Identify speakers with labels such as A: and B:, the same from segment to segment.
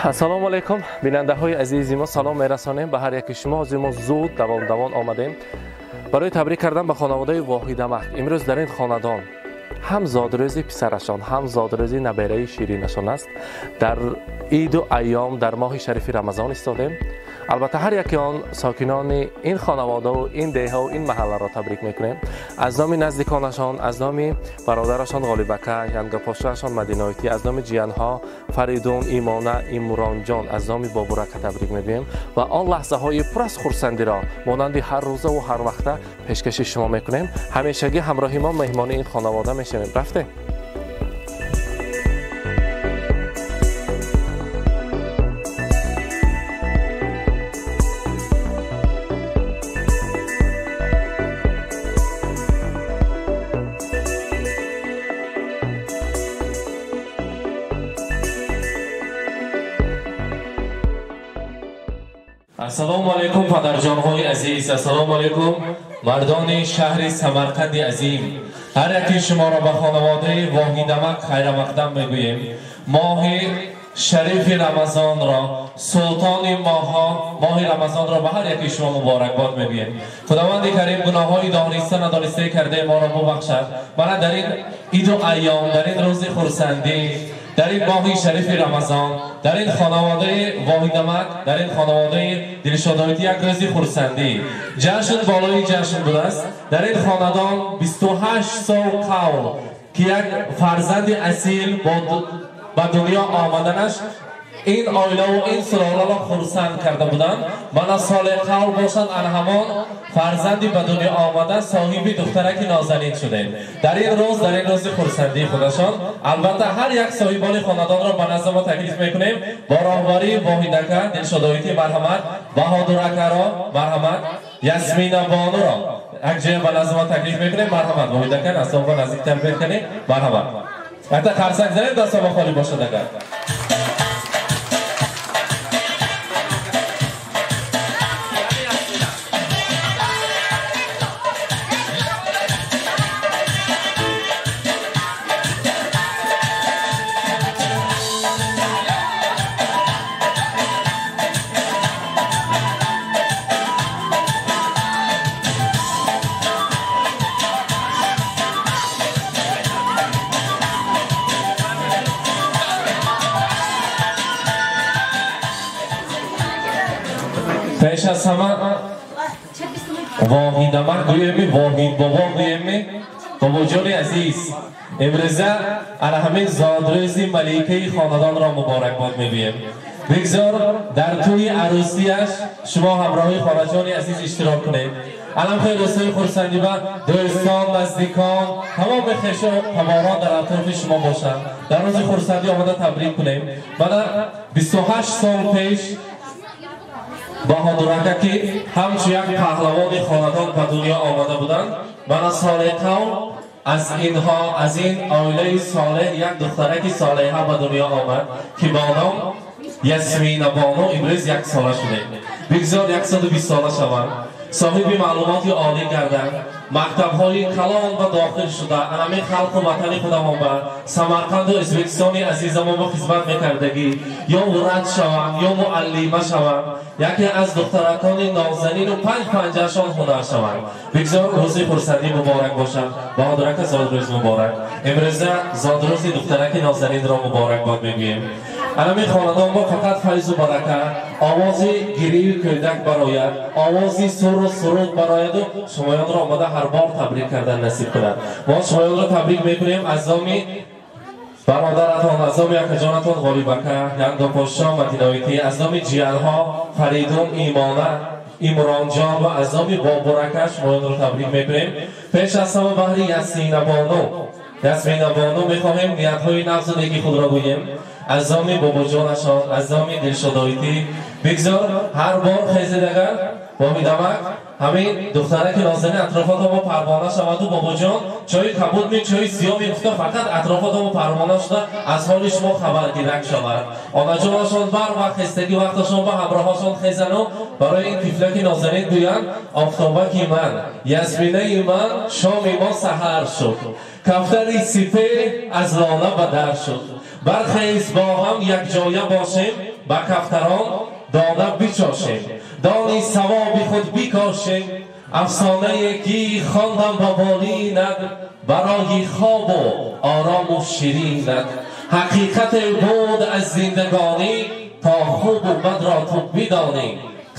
A: Ассалому алайкум, бинандаҳои азизи мо, салом мерасонем ба ҳар яки шумо. Ҳозир мо зуд давон-давон омадем барои табрик кардан ба хонаводаи Воҳидамак. Имрӯз дар ин хонадон ҳам зодрӯзи писарашон, ҳам зодрӯзи набераи ширинашон аст. Дар иду айём, дар моҳи шарифи Рамазон истодем. Албатта ҳар яки он сокинони ин хонаводаву ин деҳаву ин маҳалларо табрик мекунем. Аз номи наздиконашон, аз номи бародарашон Ғолибака, янгапошоашон Мадиноитӣ, аз номи ҷиянҳо Фаридун, Имона, Имронҷон, аз номи Бобурака табрик мегӯем ва он лаҳзаҳои пур аз хурсандиро монанди ҳар рӯзаву ҳар вақта пешкаши шумо мекунем. Ҳамешагӣ ҳамроҳи мо меҳмони ин хонавода мешавем. Рафтем. Ассалому алайкум, падарҷонҳои азиз, ассалому алайкум, мардони шаҳри Самарқанди азим. Ҳар яки шуморо ба хонаводаи Воҳидамак хайрамақдам мегӯем. Моҳи шарифи Рамазонро, султони моҳҳо, моҳи Рамазонро ба ҳар яки шумо муборакбод мегӯем. Худованди карим гуноҳҳои дониста надонистаи кардаи моро бубахшад. Мана дар ин иду айём, дар ин рӯзи хурсандӣ, дар ин моҳи шарифи Рамазон, дар ин хонаводаи Воҳидамак, дар ин хонаводаи Дилшодоитӣ як рӯзи хурсандӣ, ҷашн болои ҷашн будааст. Дар ин хонадон 28 сол қавл ки як фарзанди асил ба дунё омаданаш ин оилаву ин сулоларо хурсанд карда буданд. Мана соли қавл бошанд, ан ҳамон фарзанди ба дунё омада соҳиби духтараки нозанин шудем. Дар ин рӯз, дар ин рӯзи хурсандии худашон, албатта ҳар як соҳибони хонадонро ба назди мо таклиф мекунем. Бо роҳбарии Воҳидака, Дилшодоитӣ марҳамат, Баҳодуракаро марҳамат, Ясмина бонуро як ҷоя ба назди мо таклиф мекунем. Марҳамат, Воҳидака, дастонро наздиктар бикунем. Марҳамат. Якта қарсак занед, дастонро холӣ бошад агар. Пеш аз ҳама Воҳидамак гӯеми, Воҳид бобо гӯеми. Бобоҷони азиз, имрӯза ана ҳамин зодрӯзи маликаи хонадонро муборакбод мегӯем. Бигзор дар тӯи арӯсияш шумо ҳамроҳи хонаҷони азиз иштирок кунед. Алам хеле рӯзҳои хурсандӣ ба дӯстон, наздикон, тамоми хешу таборон дар атрофи шумо бошанд. Дар рӯзи хурсандӣ омада табрик кунем. Мана 28 сол пеш Баҳодурака ки ҳамчун як паҳлавони хонадон ба дунё омада буданд, мана соли қавл аз инҳо, аз ин оилаи солеҳ як духтараки солеҳа ба дунё омад ки бо ном Ясмина бону имрӯз 1 сола шудем. Бигзор 120 сола шаванд, соҳиби маълумоти олӣ гарданд, мактабҳои калон ба дохил шуда, анами халқу ватани худамон ба Самарқанду Ӯзбекистони азизамон ба хизмат мекардагӣ, ё врач шаванд, ё муаллима шаванд, яке аз духтаракони нозанину панҷ панҷаашон ҳунар шаванд. Бигзор рӯзи хурсандӣ муборак бошад. Баҳодурака, зодрӯз муборак. Имрӯза зодрӯзи духтараки нозанинро муборакбод мегӯем. Анами хонадон мо фақат файзу барака, овози гирию кӯдак барояд, овози суру суруд барояду шумоёнро омада ҳар бор табрик кардан насиб кунад. Мо шумоёнро табрик мекунем аз номи бародаратон, аз номи акаҷонатон Ғолибака, Янгопошо, Мадиноитӣ, аз номи ҷиянҳо Фаридун, Имона, Имронҷон ва аз номи Бобурака шумоёнро табрик мекунем. Пеш аз ҳама баҳри Ясмина бону, Ясмина бону мехоҳем ниятҳои нағзу неки худро гӯем. Аз номи бобоҷонашон, аз номи Дилшодоитӣ, бигзор ҳар бор хезидагар Воҳидамак ҳамин духтараки нозанин атрофатонро парвона шаваду бобоҷон чойи кабуд ми, чойи сиёҳ мегуфта фақат атрофатонро парвона шуда аз ҳоли шумо хабаргирак шавад. Онаҷонашон бар вақт хестагӣ вақташон ба ҳамроҳашон хезану барои ин тифлаки нозанин гӯянд: офтобаки ман, Ясминаи ман, шоми мо саҳар шуд, кафтари сипеҳ аз лона ба дар шуд, бархез бо ҳам якҷоя бошем, ба кафтарон дона бичошем, дони савоби худ бикошем. Афсонае ки хондам ба болинат, барои хобу орому ширинат. Ҳақиқате буд аз зиндагонӣ, то хубу бадро ту бидонӣ,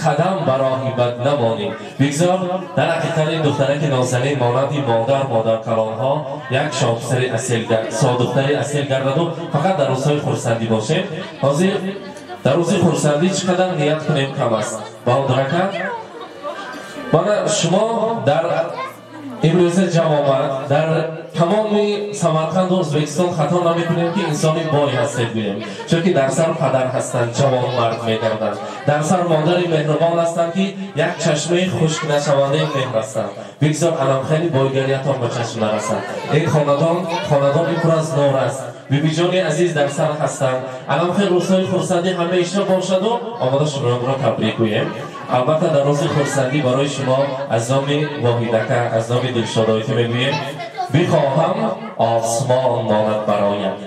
A: қадам ба роҳи бад намонӣ. Бигзор дар ҳақиқат ин духтараки нозанин монанди модар, модаркалонҳо як шоҳписари асил, духтари асил гардаду фақат дар рӯзҳои хурсандӣ бошем. Ҳозир дар рӯзи хурсандӣ чӣ қадар ният кунем кам аст. Баҳодурака, мана шумо дар имрӯза ҷамъомад дар тамоми Самарқанду Ӯзбекистон хато намекунем ки инсони бой ҳастед гӯем, чунки дар сар падар ҳастанд, ҷавонмард мегарданд, дар сар модари меҳрубон ҳастанд, ки як чашмаи хушк нашавандаи меҳр ҳастанд. Бигзор анам хеле бойгариятон ба чашм нарасад. Ин хонадон хонадони пур аз нур аст. Бибиҷони азиз дар сар ҳастанд. Анам хеле рӯзҳои хурсандӣ ҳамеша бошаду омода шуморо табрик гӯем. Албатта дар рӯзи хурсандӣ барои шумо аз номи Воҳидака, аз номи Дилшодоитӣ мегӯем: бихоҳам осмон монад барояд,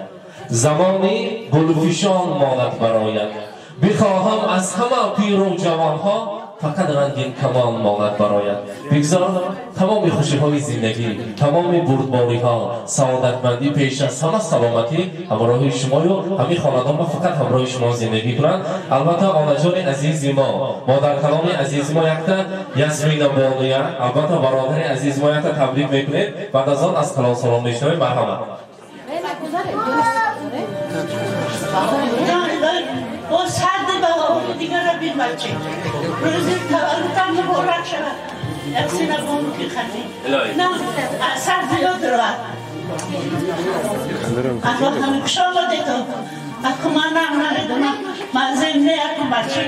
A: замони гулфишон монад барояд, бихоҳам аз ҳама пиру ҷавонҳо фақат рангин камон монад барояд. Бигзор тамоми хушиҳои зиндагӣ, тамоми бурдбориҳо, саодатмандӣ, пеш аз ҳама саломатӣ ҳамроҳи шумою ҳамин хонадонро фақат ҳамроҳи шумо зиндагӣ кунанд. Албатта онаҷони азизи мо, модаркалони азизи мо якта Ясмина бонуя, албатта бародари азизи мо якта табрик мекунед. Баъд аз он аз калонсолон мешунавем. Марҳамат.
B: О сарди баҳори дигара бимачи. Рӯзи таваллудам муборак шавад. Як сина бонуки хати. На, сар зиёд равад. Аллоҳ ҳами хуш омадед. Аку ман нам намедонам. Манзил не аку бачи.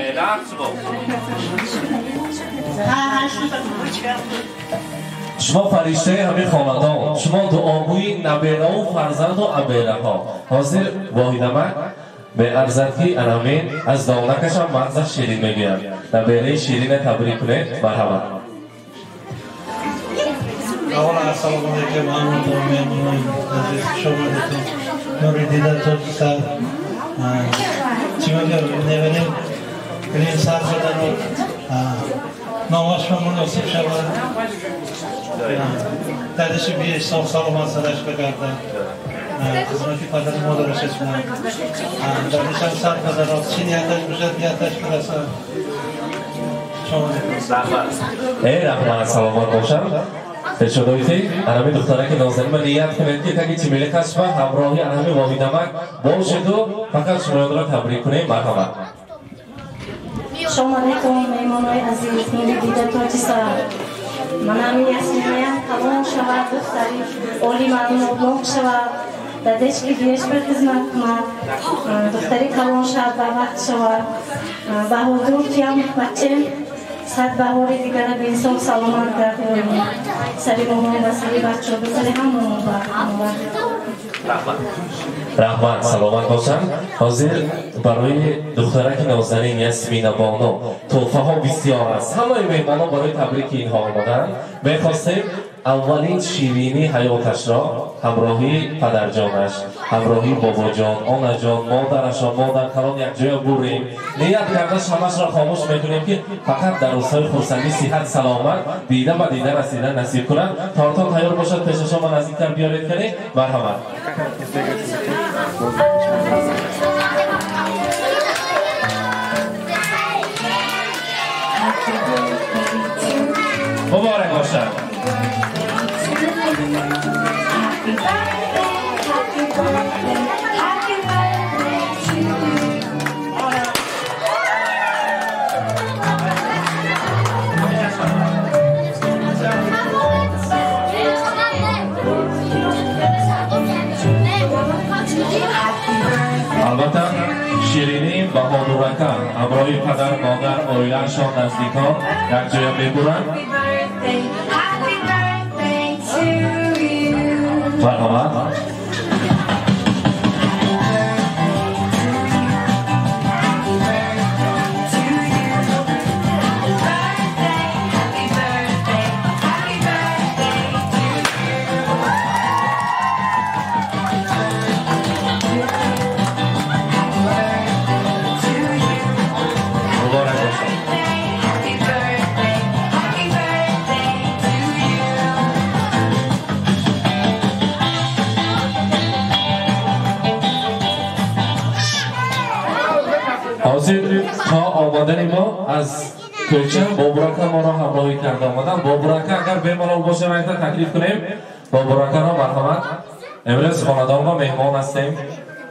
A: Шумо фариштаи ҳамин хонадон, шумо дуогӯи набераву фарзанду абераҳо. Ҳозир Воҳидамак меарзад ки анамин аз донакашам мағзаш ширин мегӯяд. Набераи ширина табрик кунед. Марҳамат.
C: Аввал ассалому алайкум ҳаматон меҳмонони азиз, хуш омадетон. Нури дида тоҷи сар. Чӣ мегӯям, мебинем бинем сар задану номаш ба муносиб шавад. Дадаши биҳиштон саломат сараш бигардад. Хизмати падару модараш кунад. Дадашам сар базарад, чӣ нияташ бошад, нияташ бирасад.
A: Эй раҳмат, саломат бошам. Дилшодоитӣ, анами духтараки нозанин ният кунед ки таги чимеликаш ва ҳамроҳи анами Воҳидамак бошеду фақат шумоёнро табрик кунем. Марҳамат.
D: Шом алайкум меҳмонои азиз, нури дида тоҷи сар. Манами Ясминаям калон шавад, духтари оли маълумотнок шавад, дадешки биеш ба хизмат кунад, духтари калон шавад, ба вақт шавад. Баҳодур киям бачем сад баҳори дигара беинсоф саломат гардонад. Сари моҳон ва сари бачаҳо, ба сари ҳамаон ба.
A: Раҳмат, саломат бошанд. Ҳозир барои духтараки нозанин Ясмина бону тӯҳфаҳо бисёр аст. Ҳамаи меҳмонон барои табрики инҳо омаданд. Мехостем аввалин ширинии ҳаёташро ҳамроҳи падарҷонаш, ҳамроҳи бобоҷон, онаҷон, модарашон, модаркалон якҷоя бурем. Ният кардаш ҳамашро хомӯш мекунем ки фақат дар рӯзҳои хурсандӣ сиҳат саломат дида ба дида расидан насиб кунанд. Тортон тайёр бошад, пешашон ба наздиктар биёред кунед. Марҳамат. Муборак бошад.
D: Happy birthday, happy birthday, happy birthday to you.
A: Албатта ширинӣ Баҳодурака ҳамроҳи падар, модар, оилаашон, наздикон якҷоя мебуранд. Марҳамат. омадани мо аз кӯча Бобурака моро ҳамроҳӣ карда омаданд. Бобурака агар бемалол бошем, якта таклиф кунем. Бобуракаро марҳамат. Имрӯз хонадонро меҳмон ҳастем.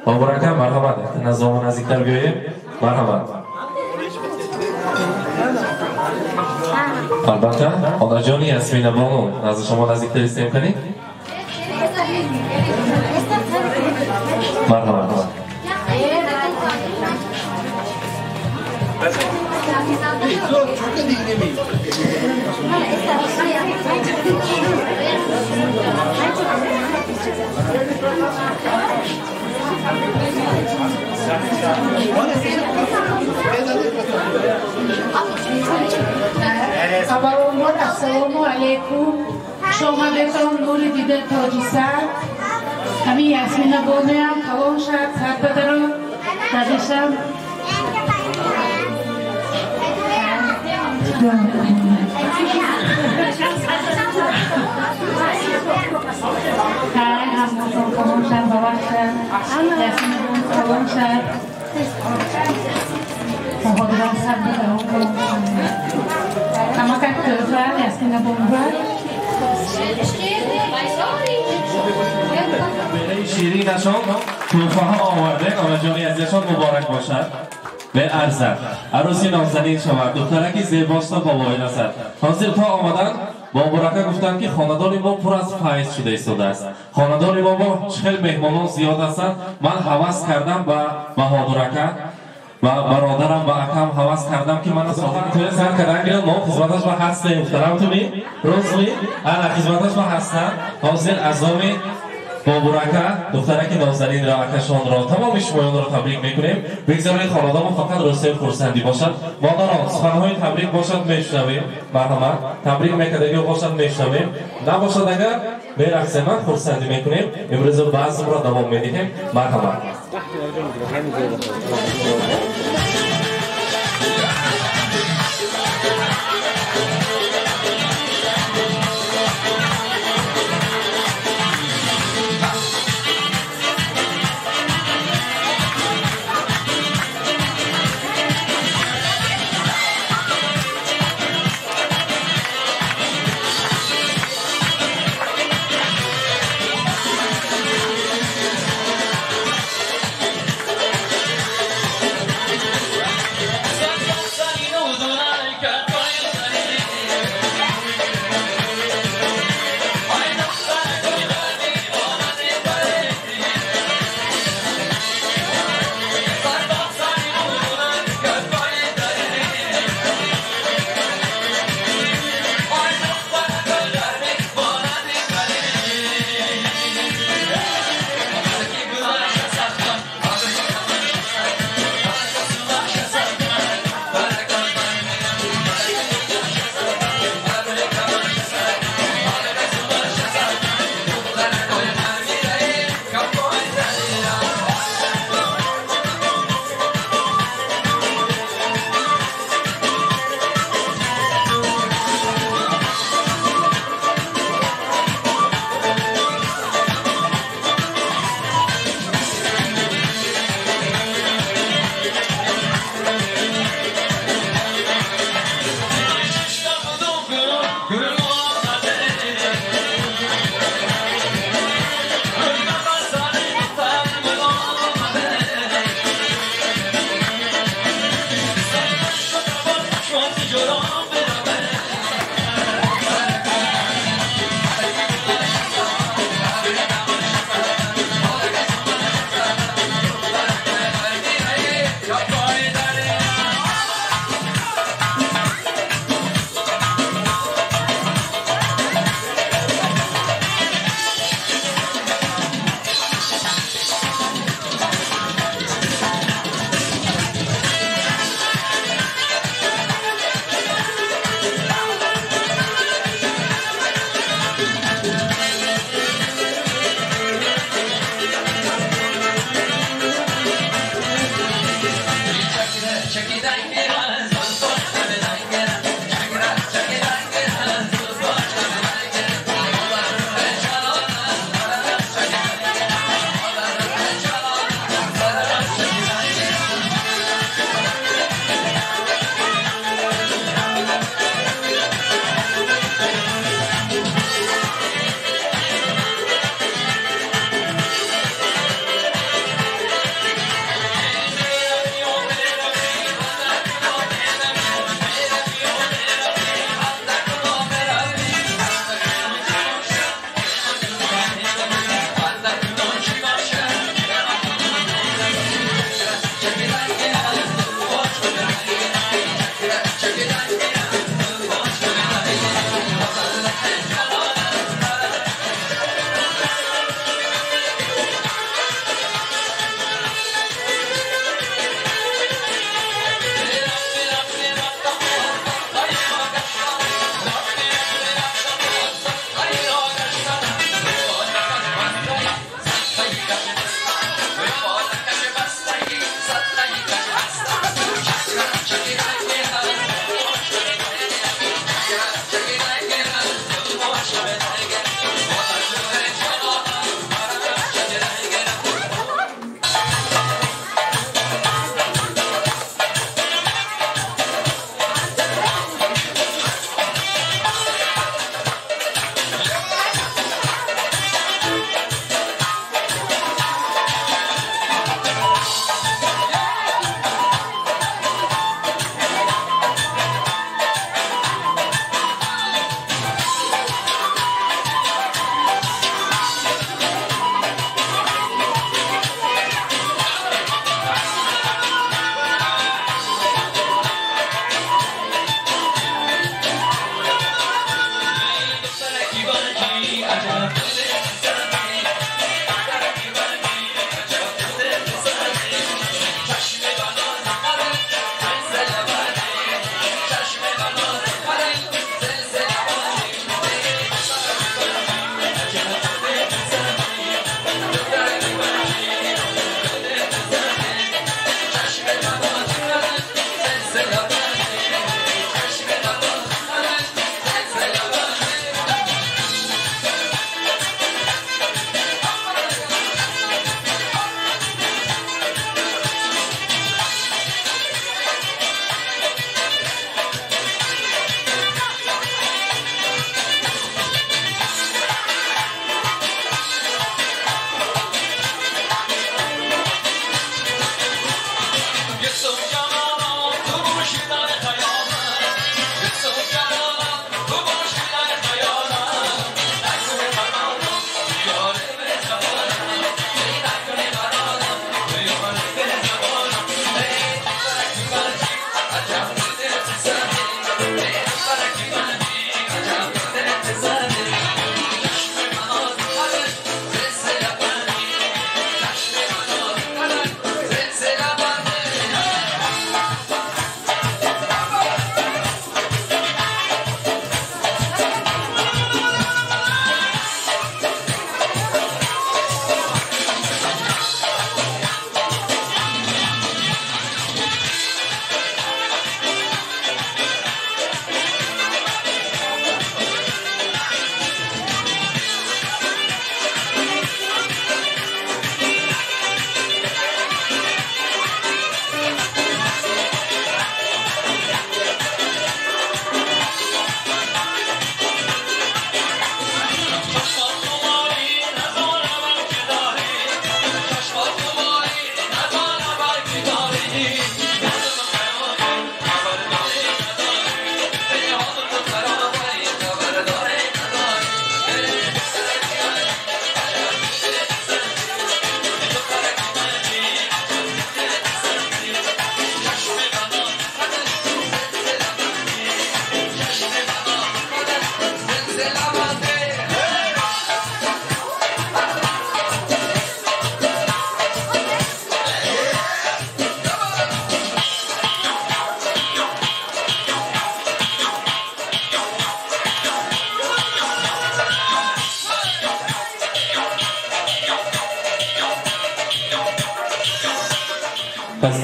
A: Бобурака марҳамат, назома наздиктар биёем. Марҳамат. Албатта, онаҷони Ясмина бону, назди шумо наздиктар истем кунед. Марҳамат.
B: Аввалон ассалому алайкум. Шомадетон нури дида тоҷи сар. Ҳамин Ясмина бонуям калон шад, сар бадарон дадишам. Ҳаматон калон шад, бавақт шад. Ясмина бону калон шад. Баҳодирон сар бадарон калон шад. Камакак тӯҳфа Ясмина бонуба.
A: Ширинашон тӯҳфаҳо оварде, онаҷони азизашон муборак бошад. Бе арзад. Арӯси нозанин шавад, духтараки зебоста ба воя расад. Ҳозир то омадан Бобурака гуфтанд, ки хонадони мо пур аз файз шуда истодааст. Хонадони мо бо хел меҳмонон зиёд ҳастанд. Ман ҳавас кардам ба Баҳодурака ва бародарам ва акам ҳавас кардам, ки мана тӯя сар кардан гиранд. Мо хизматаш ба ҳастем. Муҳтарам туми рӯзми ана хизматаш ба ҳастанд. Ҳозир аз номи Бобурака духтараки нозанинро, акашонро, тамоми шумоёнро табрик мекунем. Бигзоред хонадонмо фақат рӯзҳои хурсандӣ бошад. Модарон, суханҳои табрик бошад, мешунавем. Марҳамат. Табрик мекардагиҳо бошад, мешунавем. Набошад агар мерақсем, хурсандӣ мекунем. Имрӯз базмро давом медиҳем. Марҳамат.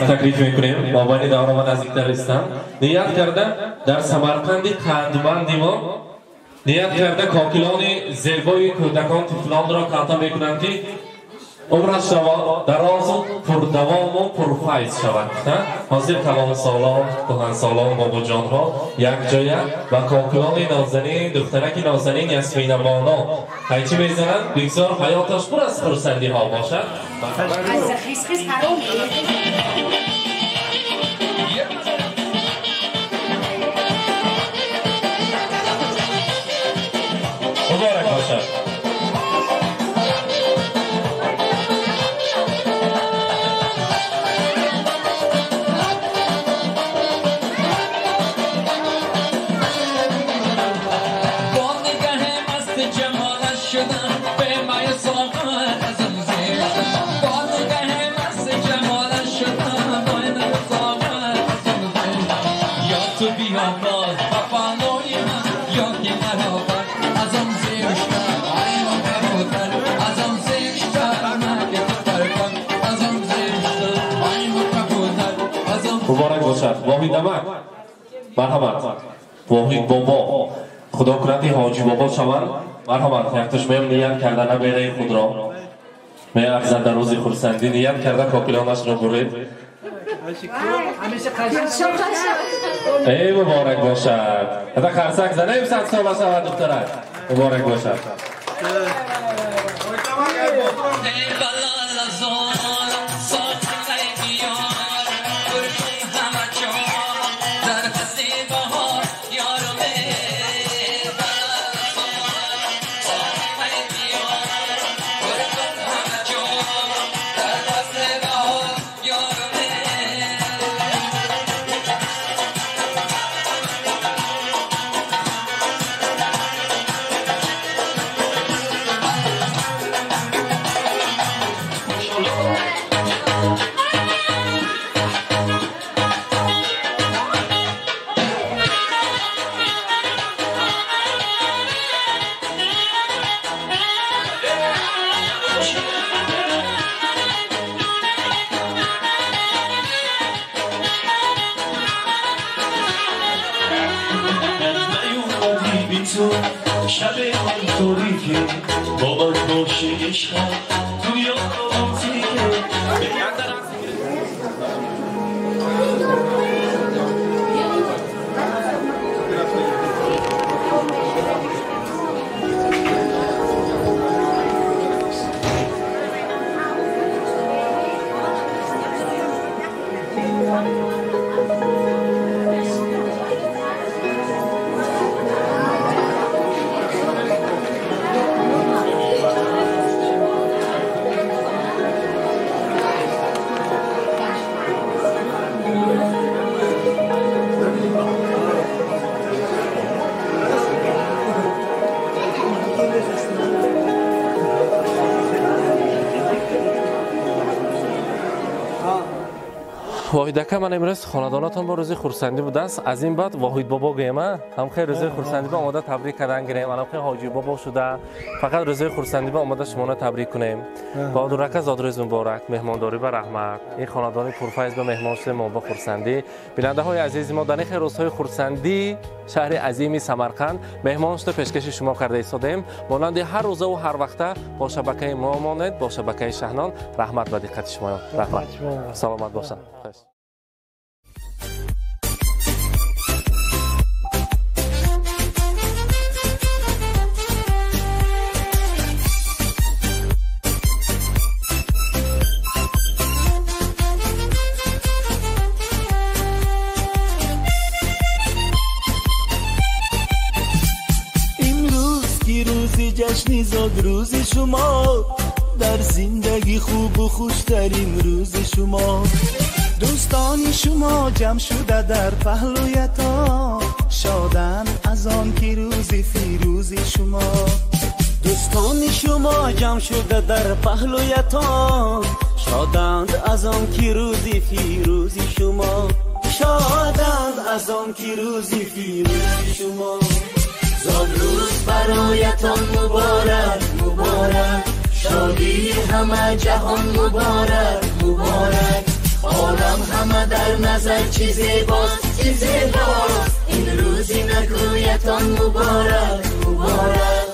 A: Таклиф мекунем мобайни давра ма наздиктар истам. Ният карда дар Самарқанди қандманди мо ният карда кокилони зебои кӯдакон тифлонро калта мекунанд, ки умраш дарозу пурдавому пурфайз шавад. Ҳозир калонсолон, кӯҳансолон, бобоҷонҳо якҷоя ва кокилони нозанин, духтараки нозанин Ясмина Боно ҳайчи мезананд, бигзор ҳаёташ пур аз хурсандиҳо бошад. Муборак бошад. Муборак бошад. Воҳид амак, марҳамат. Воҳид бобо, худо кунад ҳоҷи бобо шаванд. Марҳамат, яктош меам ният карда набераи худро меарзад дар рӯзи хурсандӣ, ният карда кокилонашро буред. Эй, муборак бошад. Ата қарсак занем, 100 сола шавад духтарак. Муборак бошад.
E: که با من باشی عشقم دنیا بازی که
A: Воҳидака, ман имрӯз хонадонатон бо рӯзи хурсандӣ будааст. Аз ин баъд Воҳид бобо гӯем, ҳам хел рӯзои хурсандӣ ба омода табрик кардан гирем, анам хел ҳоҷи бобо шуда фақат рӯзои хурсандӣ ба омода шуморо табрик кунем. Баҳодурака, зодрӯз муборак, меҳмондорӣ ба раҳмат. Ин хонадони пурфайз ба меҳмон шудем мо бо хурсандӣ. Бинандаҳои азизи мо, дар ин хел рӯзҳои хурсандӣ шаҳри азими Самарқанд меҳмон шуда пешкаши шумо карда истодем. Монанди ҳар рӯзаву ҳар вақта бо шабакаи мо монед, бо шабакаи Шаҳнон. Раҳмат ба диққати шумоён. Раҳмат, саломат бошанд.
E: جشن زاد روز شما در زندگی خوب و خوشترین روز شما.
F: دوستان شما جمع شده در پهلویتان، شادن از آن که روز فیروز شما.
G: دوستان شما جمع شده در پهلویتان، شادند از آن که روز فیروز شما. شادند از آن که روز فیروز شما.
E: زاد روز برایتان مبارک مبارک، شادی همه جهان مبارک مبارک. عالم همه در نظر چی زیباست چی زیباست، این روزی نگویتان مبارک مبارک.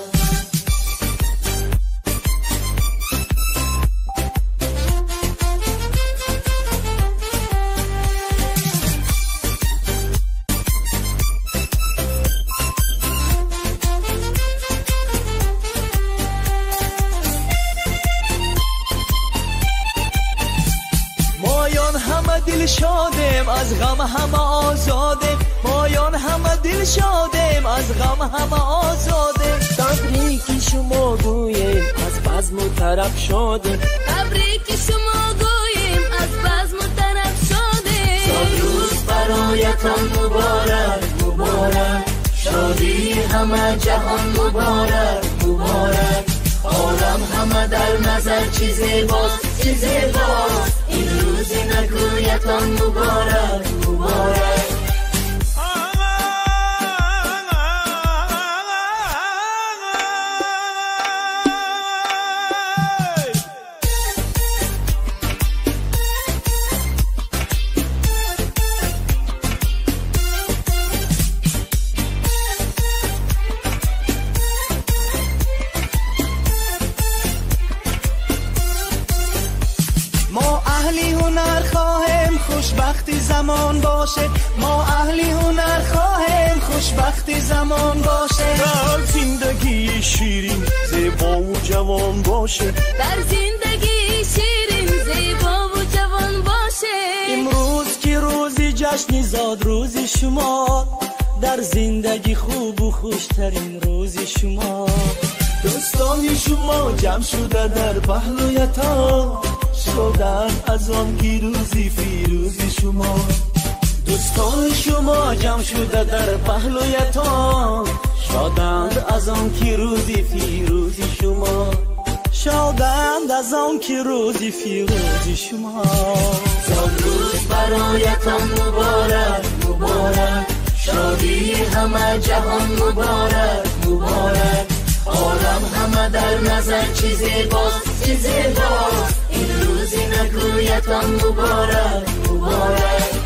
G: شادیم از غم همه آزادیم، مایان همه دل شادیم از غم همه آزادیم.
H: تبریک شما گوییم از بزم و طرب شادیم،
I: تبریک شما گوییم از بزم و طرب شادیم.
E: زاد روز برایتان مبارک مبارک، شادی همه جهان مبارک مبارک. عالم همه در نظر چی زیباست چی زیباست، این روزی نگویتان مبارک مبارک.
F: خوشبختی زمان باشه، ما اهلی هنر خواهیم خوشبختی زمان باشه.
E: در زندگی شیرین زیبا و جوان باشه،
I: در زندگی شیرین زیبا و جوان باشه.
G: امروز که روزی جشن زاد روز شما، در زندگی خوب و خوشترین روز شما.
E: دوستان شما جمع شده در پهلویتان، شدن از آن که روزی فیروز شما.
G: دوستان شما جمع شده در پهلویتان، شادند از آن که روزی فیروز شما. شادند از آن که روزی فیروز شما.
E: زاد روز برایتان مبارک مبارک، شادی همه جهان مبارک مبارک. عالم همه در نظر چی زیباست چی زیباست، این روزی نگویتان مبارک مبارک.